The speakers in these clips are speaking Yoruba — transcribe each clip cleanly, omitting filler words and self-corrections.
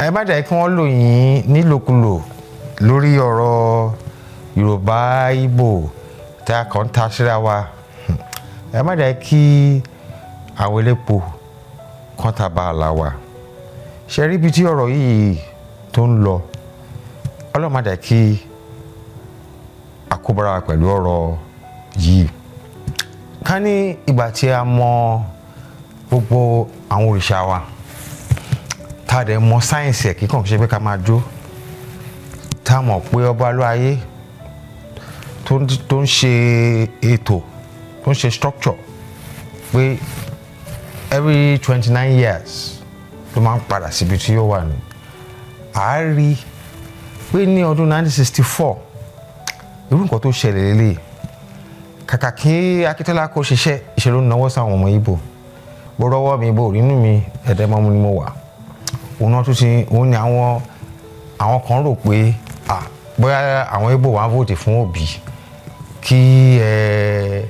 Ẹ má jẹ́ kí wọ́n lò yín nílòkulò lórí ọ̀rọ̀ Yorùbá, Ìgbò tí a kàn ń ta síra wa. Ẹ má jẹ́ kí àwọn elépo kán ta bá àlà wa. Ṣe rí ibi tí ọ̀rọ̀ yìí tó ń lọ? Ọlọ́run má jẹ́ kí àkóbára wa pẹ̀lú ọ̀rọ̀ yìí. Ká ní ìgbà tí a mọ gbogbo àwọn òrìṣà wa, tá a dẹ̀ mọ sáyẹ̀nsì ẹ̀, kíkàn kí ṣe pé ká máa jó, tá a mọ̀ pé ọba ló ayé tó ń ṣe ètò, tó ń ṣe structure, pé every 29 years ló máa ń padà síbi tí ó wà ní. À á rí pé ní ọdún 1964, irú nǹkan tó ṣẹlẹ̀ lélẹ̀, kàkà kí Akíntọ́lá kó ṣiṣẹ́ ìṣe ló ń náwó sáwọn ọmọ Ìgbò. Bó rọ́wọ́ mi, bó rínú mi, ẹ̀ẹ́dẹ́mọ́mú ni mo wà. Òun náà tún ti òun ni àwọn kan rò pé, ah, bóyá àwọn Ìgbò wà ń vote fún Obi kí ẹ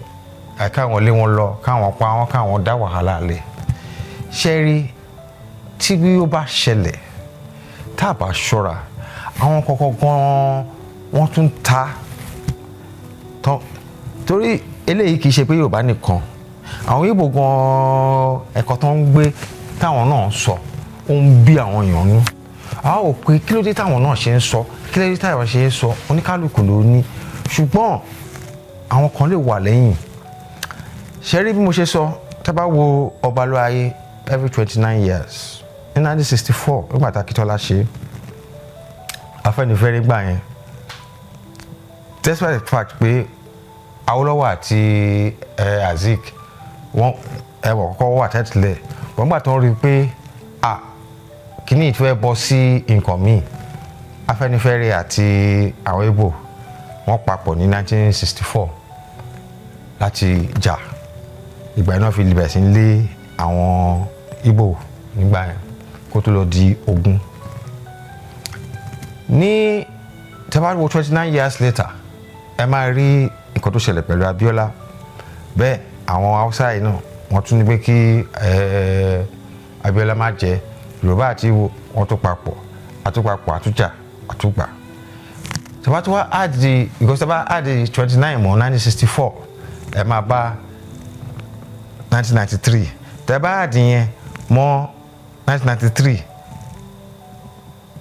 ẹ káwọn lé wọn lọ, káwọn pa wọn, káwọn dá wàhálà lẹ̀. Ṣe rí, tí bí ó bá ṣẹlẹ̀, tá a bá ṣọ́ra, àwọn kọ̀ọ̀kan gan-an wọ́n tún ta tán, torí eléyìí kì í ṣe pé Yorùbá nìkan. Àwọn Ìgbò gan-an, ẹ̀kọ́ tó ń gbé táwọn náà ń sọ, ó ń bí àwọn èèyàn nú. Àwọn ò pé kí ló dé táwọn náà ṣe ń sọ, kí ló dé táwọn ṣe ń sọ. Oníkálukú ló ní, ṣùgbọ́n àwọn kan lè wà lẹ́yìn. Ṣe rí bí mo ṣe sọ, tá bá wo Ọbalúayé, every 29 years, ní 1964, nígbà tá Akíntọ́lá ṣe, Afẹ́nifẹ́re gbà yẹn, despite the fact pé Awólọ́wọ̀ àti Azik, wọ́n ẹ wọ̀ kọ́kọ́ wà tẹ́tìlẹ̀, wọ́n gbà tó ń rí i pé, ah, kíní ìfẹ́ bọ́ sí nǹkan míì, Afẹ́nifẹ́re àti àwọn Ìgbò, wọ́n papọ̀ ní 1964 láti jà. Ìgbà yẹn náà fi bẹ̀rẹ̀ sí lé àwọn Ìgbò nígbà yẹn kó tó lọ di ogun. Ní tẹ́ bá wo 29 years later, ẹ máa rí nǹkan tó ṣẹlẹ̀ pẹ̀lú Abíọ́lá. Bẹ́ẹ̀ àwọn Haúsá yìí náà, wọ́n tún ní pé kí Abíọ́lá má jẹ. Yorùbá àti Ìgbò, wọ́n tún papọ̀, àtúpapọ̀, àtújà, àtúgbà. Tẹ́ bá tún wá add the, because tẹ́ bá add 29 mọ́ 1964, ẹ máa bá 1993. Tẹ́ bá add yẹn mọ́ 1993,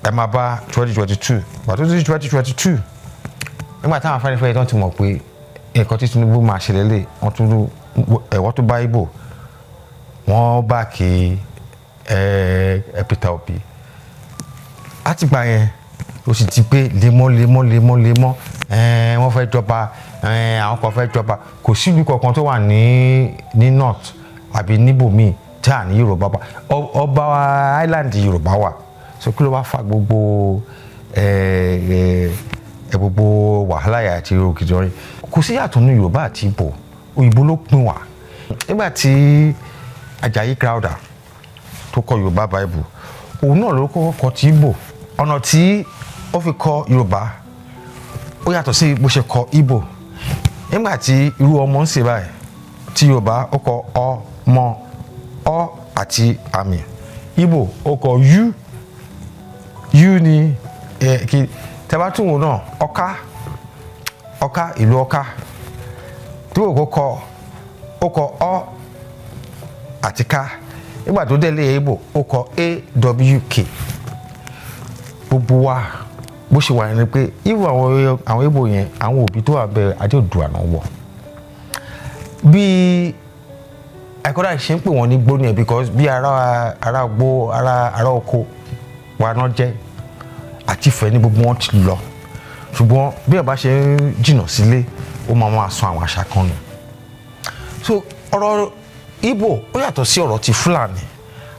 ẹ máa bá 2022. Gbàtó tí 2022, nígbà táwọn Afẹ́nifẹ́re tó ti mọ̀ pé nǹkan tí Tinubu máa ṣe lélẹ̀, wọ́n tún ẹ̀wọ́n tó bá Ìgbò, wọ́n bá kí ẹ Peter Obi. Láti gbà yẹn, ó sì ti pé lemọ́ lemọ́ lemọ́ lemọ́. Wọ́n fẹ́ jọba, àwọn kan fẹ́ jọba. Kò sílùú kankan tó wà ní north àbí níbòmíì tí à ní Yorùbá bá ọba. Island Yorùbá wà. So kí ló wá fa gbogbo wàhálà yà àti òkìtọ́rin? Kò sí yàtọ̀ ní Yorùbá àti Ìgbò, òyìnbó ló pín wá. Nígbà tí Ajayi Crowther tó kọ Yorùbá Bible, òun náà ló kọ́kọ́ kọ ti Ìgbò. Ọ̀nà tí ó fi kọ Yorùbá, ó yàtọ̀ sí bó ṣe kọ Ìgbò. Nígbà tí irú ọmọ ń ṣe báyìí, tí Yorùbá, ó kọ ọmọ, ọ àti àmì. Ìgbò, ó kọ u, u ni ẹ kí. Tẹ́ tún wò náà, Ọ̀ká, Ọ̀ká, ìlú Ọ̀ká tí òkò kọ, ó kọ ọ àti ká. Nígbà tó délé Ìgbò, ó kọ awk. Gbogbo wa, bó ṣe wà ní pé irú àwọn Ìgbò yẹn, àwọn òbí tó wà bẹ́ẹ̀, adé Oòduà náà wọ̀. Bí ẹ̀kọ́dà ṣe ń pè wọ́n ní gbóni ẹ̀, because bí ara gbó, ara oko wa náà jẹ́, àti ìfẹ́ ní gbogbo wọn ti lọ. Ṣùgbọ́n bí ẹ bá ṣe ń jìnnà sílé, ó máa máa sọ àwọn àṣà kan nù. So ọ̀rọ̀ Ìgbò, ó yàtọ̀ sí ọ̀rọ̀ ti Fúlàní.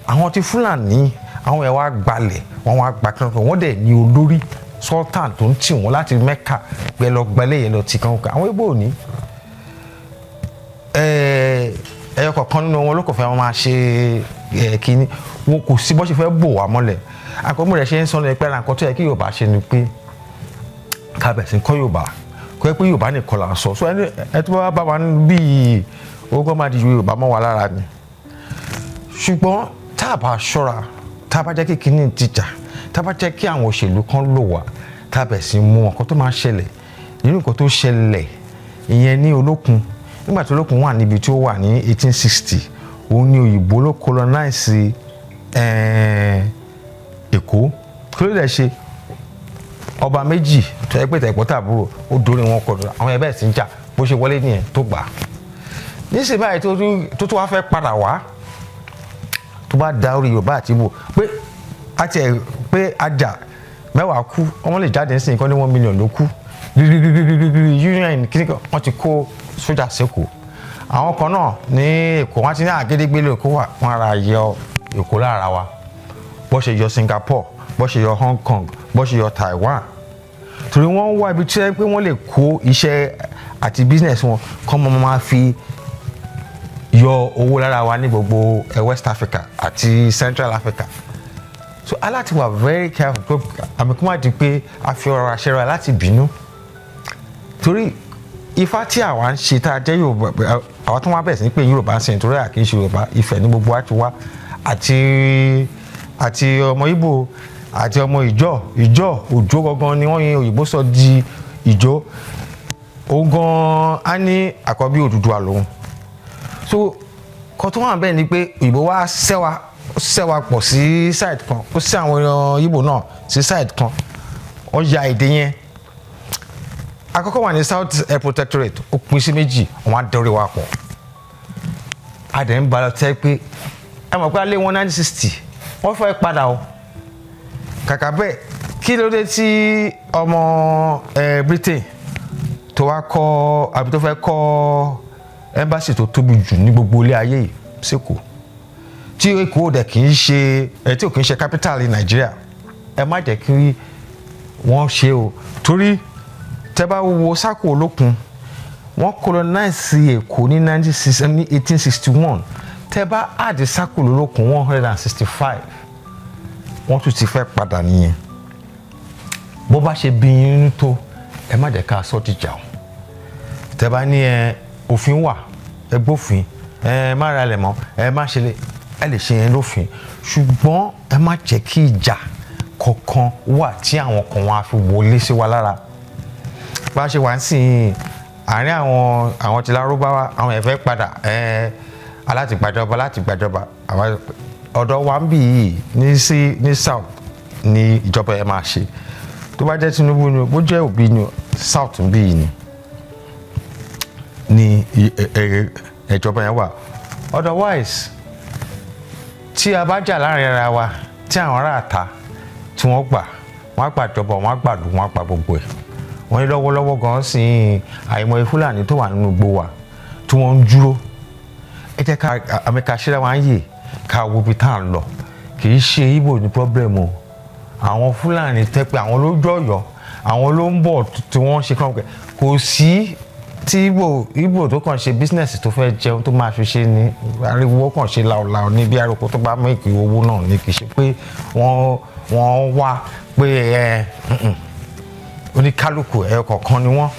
Àwọn ti Fúlàní, àwọn ẹ̀ wá gbalẹ̀, wọ́n wá gba kankan, wọ́n dẹ̀ ní olórí sultan tó ń tì wọ́n láti Mẹ́kà gbẹ lọ gbalẹ̀ yẹn lọ tì kankan. Àwọn Ìgbò ò ní ẹyọ kọ̀ọ̀kan nínú wọn ló kò fẹ́ wọn máa ṣe kínní. Wọn kò sí bó ṣe fẹ́ bò wá mọ́lẹ̀. Àkọ́mú rẹ̀ ṣe ń sọ ní pẹ́ nǹkan tó yẹ kí Yorùbá ṣe ni pé ká bẹ̀rẹ̀ sí kọ́ Yorùbá, kọ́ ẹ pé Yorùbá nìkan là ń sọ. So ẹni ẹ tó bá bá wa bíi owó kan máa di Yorùbá mọ́ wa lára ni. Ṣùgbọ́n tá a bá ṣọ́ra, tá a bá jẹ́ kí kínní dìjà, tá Tá bá jẹ́ kí àwọn òṣèlú kan lò wá, tá bẹ̀ sí mú wọn, kan tó máa ṣẹlẹ̀ nínú nǹkan tó ṣẹlẹ̀ ìyẹn ní Olókun. Nígbà tí Olókun wà níbi tí ó wà ní 1860, òun ni òyìnbó ló colonize Èkó. Kí ló dẹ̀ ṣe? Ọba méjì tó yẹ pé tẹ̀gbọ́n tàbúrò, ó dorí wọn kọdù. Àwọn ẹbẹ̀ sì ń jà. Bó ṣe wọlé nìyẹn tó gbà á. Níṣẹ́ báyìí, tó wá fẹ́ padà wá, tó bá da orí Yorùbá àti Ìgbò pé a tiẹ̀ pé ajá 10 kú, wọ́n lè jáde nísìnyí kọ́ ní 1 million ló kú. Union kí wọ́n ti kó sójà sẹ́kọ̀ọ́. Àwọn kan náà ní Èkó, wọ́n ti ní àgédégbélé Èkó wà, wọ́n ara yọ Èkó lára wa, bó ṣe yọ Singapore, bó ṣe yọ Hong Kong, bó ṣe yọ Taiwan, torí wọ́n wá ibi tí wọ́n pé wọ́n lè kó iṣẹ́ àti business wọn kọ́ mọ́, máa fi yọ owó lára wa ní gbogbo West Africa àti Central Africa. So a láti wà very careful pé àmì kó má di pé a fi ọ̀rọ̀ àṣẹra láti bínú, torí Ifá tí àwa ń ṣe tá a jẹ́ Yorùbá, àwa tó wá bẹ̀rẹ̀ sí ní pé Yorùbá ń sìn, torí à kì í ṣe Yorùbá, Ifẹ̀ ní gbogbo wa ti wá, àti ọmọ Ìgbò àti ọmọ Ìjọ. Ìjọ Òjò gangan ni wọ́n yin òyìnbó sọ di Ìjọ. Òun gan á ní àkọ́bí Odùduwà lòun. So kan tó wà bẹ́ẹ̀ ni pé òyìnbó wá sẹ́wà pọ̀ sí side kan, ó sẹ́ àwọn Ìgbò náà sí side kan, ó ya èdè yẹn. Àkọ́kọ́ wà ní South Air Protectorate, ó pín sí méjì, wọ́n á dẹ́rẹ́ wa pọ̀. A dẹ̀ ń balọ̀ tẹ́ pé ẹ mọ̀ pé alẹ́ wọn 1960, wọ́n fẹ́ padà o. Kàkà bẹ́ẹ̀, kí ló dé tí ọmọ Britain tó wá kọ́ àbí tó fẹ́ kọ́ embassy tó tóbi jù ní gbogbo ilé ayé yìí sẹ́kọ̀ọ́, tí Èkó dẹ̀ kì í ṣe ẹ, tí ò kì í ṣe capital Nàìjíríà? Ẹ má jẹ́ kí wọ́n ṣe o, torí tẹ́ bá wo Sákò Olókun, wọ́n colonize Èkó ní 96, ní 1861. Tẹ́ bá add Sákò Olókun, 165, wọ́n tún ti fẹ́ padà nìyẹn. Bó bá ṣe bí yín tó, ẹ má jẹ́ ká sọ dìjà o. Tẹ́ bá ní ẹ òfin wà, ẹ gbófin, ẹ má ra ilẹ̀ mọ́, ẹ má ṣe lè, ẹ lè ṣe yẹn lófin, ṣùgbọ́n ẹ má jẹ́ kí ìjà kankan wà tí àwọn kan wọn á fi wọlé sí wa lára. Bá a ṣe wà ń sìn àárín àwọn tí Lárúbáwá, àwọn ẹ̀ fẹ́ padà ẹ aláti gbàjọba, láti gbàjọba. Àwọn ọ̀dọ́ wa ń bì yìí ní sí ní south ní ìjọba ẹ máa ṣe. Tó bá jẹ́ Tinubu ni o, bó jẹ́ Òbí ni o, south ń bì yìí ni ìjọba yẹn wà. Otherwise, tí a bá jà láàrin ara wa, tí àwọn ará àta tí wọ́n gbà, wọ́n á gbàjọba, wọ́n á gbàlú, wọ́n á pa gbogbo ẹ̀. Wọ́n ní lọ́wọ́lọ́wọ́ gan sí àìmọye Fúlàní tó wà nínú igbó wa tí wọ́n ń dúró. Ẹ jẹ́ ká àmì ká ṣíra wa ń yè, ká wo ibi tá à ń lọ. Kì í ṣe Ìgbò ní problem o. Àwọn Fúlàní tẹ́ pé àwọn ló jọ̀yọ̀, àwọn ló ń bọ̀ tí wọ́n ṣe kàn. Kò sí tí Ìgbò tó kàn ṣe business tó fẹ́ jẹun tó máa fi ṣe ní ariwo kàn ṣe làwòlàwò ní bí arúgbó tó bá make owó náà ní. Kì í ṣe pé wọ́n wá pé ẹ oníkálukú ẹ kọ̀ọ̀kan ni wọ́n.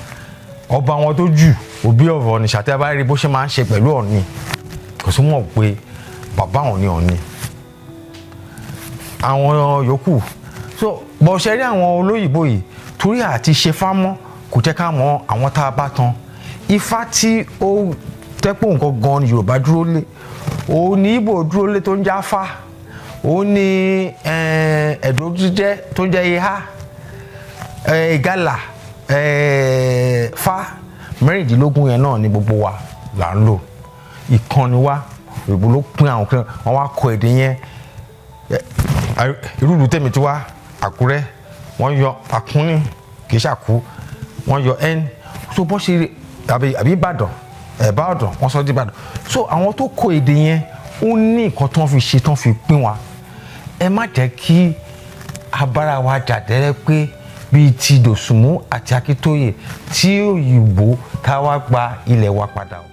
Ọba wọn tó jù, Òbí ọ̀rọ̀ ní ṣàtẹ́ bá rí bó ṣe máa ń ṣe pẹ̀lú Ọ̀ọ̀ni, kò sí mọ̀ pé bàbá òun ni Ọ̀ọ̀ni àwọn yòókù. So bọ̀ ṣe rí àwọn olóyìnbó yìí, torí àti ṣe fámọ́, kò jẹ́ ká mọ àwọn tá a bá tán. Ifá tí ó tẹ́pọ̀ nǹkan gan ni Yorùbá dúró lé, òun ní Ìgbò dúró lé tó ń já fá, òun ní Ẹ̀dó jíjẹ́ tó ń jẹ́ ihá, Ìgalà, fá 16 yẹn náà ni gbogbo wa là ń lò. Ìkànnì wa, òyìnbó ló pín àwọn kan, wọn wá kọ èdè yẹn. Irú ìlú tèmi ti wá, Àkúrẹ́, wọ́n yọ àkúnní, kì í ṣàkú, wọ́n yọ ẹn so bọ́n ṣe àbí Ìbàdàn, ẹ̀bá ọ̀dàn, wọ́n sọ di Ìbàdàn. So àwọn tó kọ èdè yẹn, ó ní nǹkan tó ń fi ṣe, tó ń fi pín wa. Ẹ má jẹ́ kí abára wa jà dẹ́rẹ́ pé bíi ti Dòsùnmú àti Akíntóyè tí òyìnbó tá a wá gba ilẹ̀ wa padà o.